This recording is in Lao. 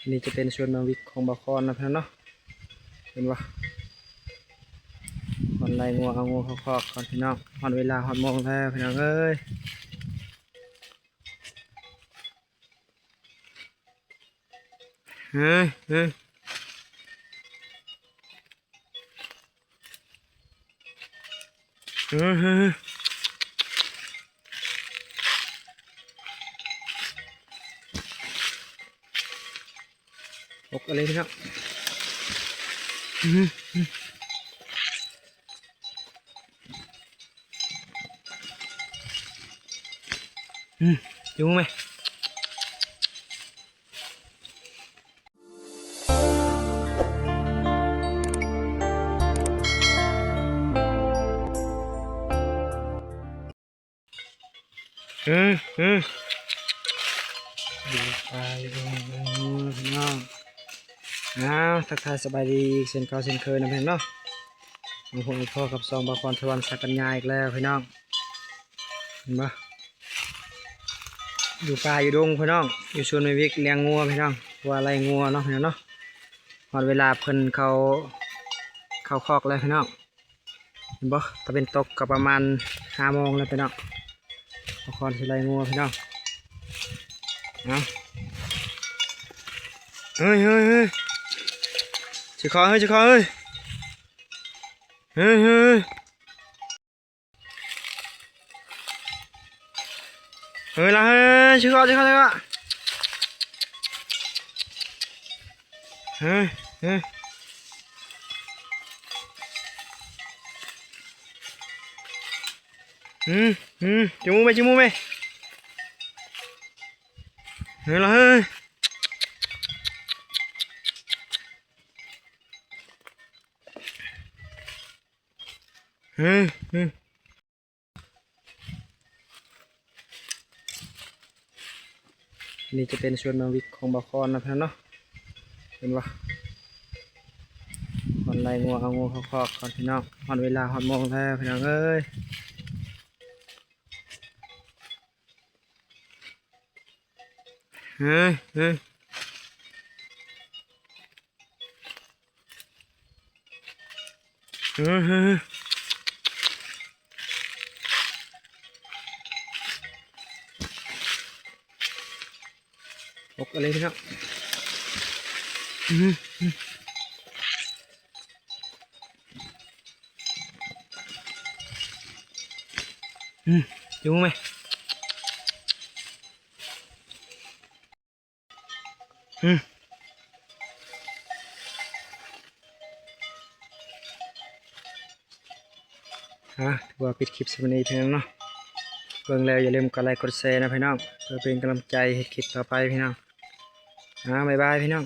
ນີ້ຈະເປັນສວນໝາກວິກຂອງບ່າວຄອນນະພີ່ນ້ອງເນາະ. ເຫັນບໍ່? ຄອນໄລ່ງົວ ເອົາງົວເຂົ້າຄອກກ່ອນພີ່ນ້ອງ. ຮອດເວລາ ຮອດໂມງແລ້ວພີ່ນ້ອງເອີຍ. ເຮີ້ຍ ເຮີ້ຍ. ເຮີ້ຍ ເຮີ້ຍ ເຮີ້ຍ. ອົກເອົາເລີຍພີ່ນ້ອງ. ອືມ ຢູ່ແມ່. ອືມ ອືມ ຢູ່ປ່າຢູ່ດົງເບິ່ງງົວພີ່ນ້ອງ. ອ້າວ ທັກທາຍສະບາຍດີອີກເຊັ່ນເກົ່າເຊັ່ນເຄີຍນະພີ່ນ້ອງເນາະ. ມາພົບມາພໍ້ກັບຊ່ອງບ່າວຄອນສະຫວັນສາກັນຍາອີກແລ້ວພີ່ນ້ອງ. ເຫັນບໍ່? ຢູ່ປ່າຢູ່ດົງພີ່ນ້ອງ, ຢູ່ສວນແມ່ວິກລ້ຽງງົວພີ່ນ້ອງ, ເພາະວ່າໄລ່ງົວເນາະພີ່ນ້ອງເນາະ. ຮອດເວລາເພິ່ນເຂົ້າ ເຂົ້າຄອກແລ້ວພີ່ນ້ອງ. ເຫັນບໍ່? ຕາເວັນຕົກກໍປະມານຫ້າໂມງແລ້ວພີ່ນ້ອງ. ບ່າວຄອນຊິໄລ່ງົວພີ່ນ້ອງ. ເອົາ ເຮີ້ຍ ເຮີ້ຍ ເຮີ້ຍ ຊິເຄາະ ເຮີ້ຍ ຊິເຄາະ ເຮີ້ຍ ເຮີ້ຍ ເຮີ້ຍ. ເຮີ້ຍລະ ເຮີ້ຍ ຊິເຄາະ ຊິເຄາະ ຊິເຄາະ. ເຮີ້ຍ ເຮີ້ຍ ອືມ ອືມ ຈິງໝູແມ່ ຈິງໝູແມ່. ເຮີ້ຍລະ ເຮີ້ຍ. ເຮີ້ຍ ເຮີ້ຍ. ນີ້ຈະເປັນສວນໝາກວິກຂອງບ່າວຄອນນະພີ່ນ້ອງເນາະ. ເຫັນບໍ່? ຄອນໄລ່ງົວ ເອົາງົວເຂົ້າຄອກກ່ອນພີ່ນ້ອງ. ຮອດເວລາ ຮອດໂມງແລ້ວພີ່ນ້ອງເອີຍ. ເຮີ້ຍ ເຮີ້ຍ ເຮີ້ຍ ເຮີ້ຍ ເຮີ້ຍ. ອົກເອົາເລີຍພີ່ນ້ອງ. ອືມ ອືມ ອືມ ຢູ່ແມ່. ອືມ ອາ ຖືວ່າປິດຄລິບສ່ຳນີ້ເທົ່ານັ້ນເນາະ. ເບິ່ງແລ້ວຢ່າລືມກົດໄລກົດແຊນະພີ່ນ້ອງ ເພື່ອເປັນກຳລັງໃຈເຮັດຄລິບຕໍ່ໄປພີ່ນ້ອງ. ອາ ບາຍບາຍພີ່ນ້ອງ.